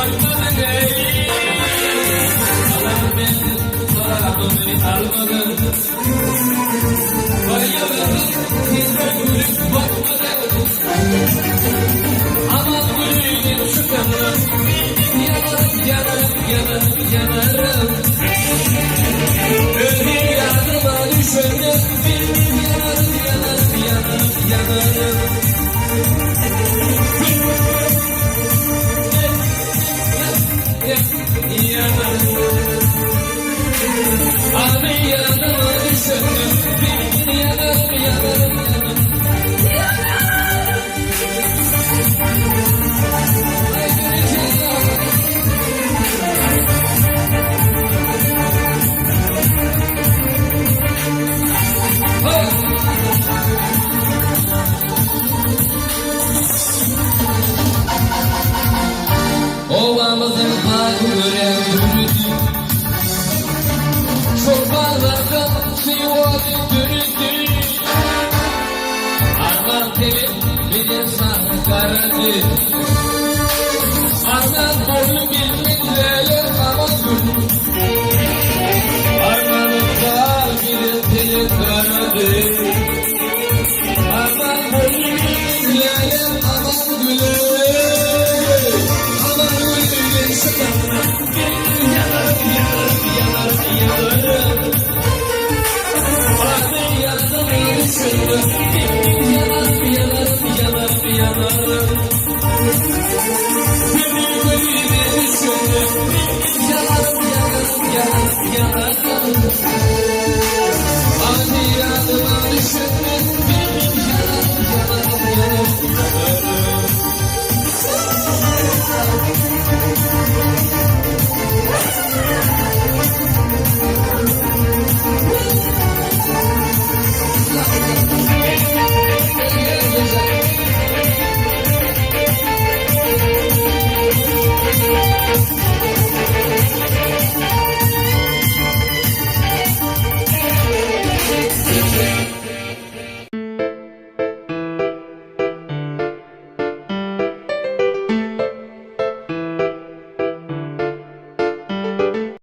bakmadın ey. Alan ben soradım almadın. Bayıldım sizde gülüp bakmadın. Aman gülüydüm şu kanım. Yanarım yanarım yanarım yanarım. Öyle yardıma düşerim. Yanarım yanarım yanarım yanarım. Yanarım. Abi yardıma düşerim. Yanarım yanarım yanarım. Ovamızın parkı yürüdü. Çobanlardan suyu vardı.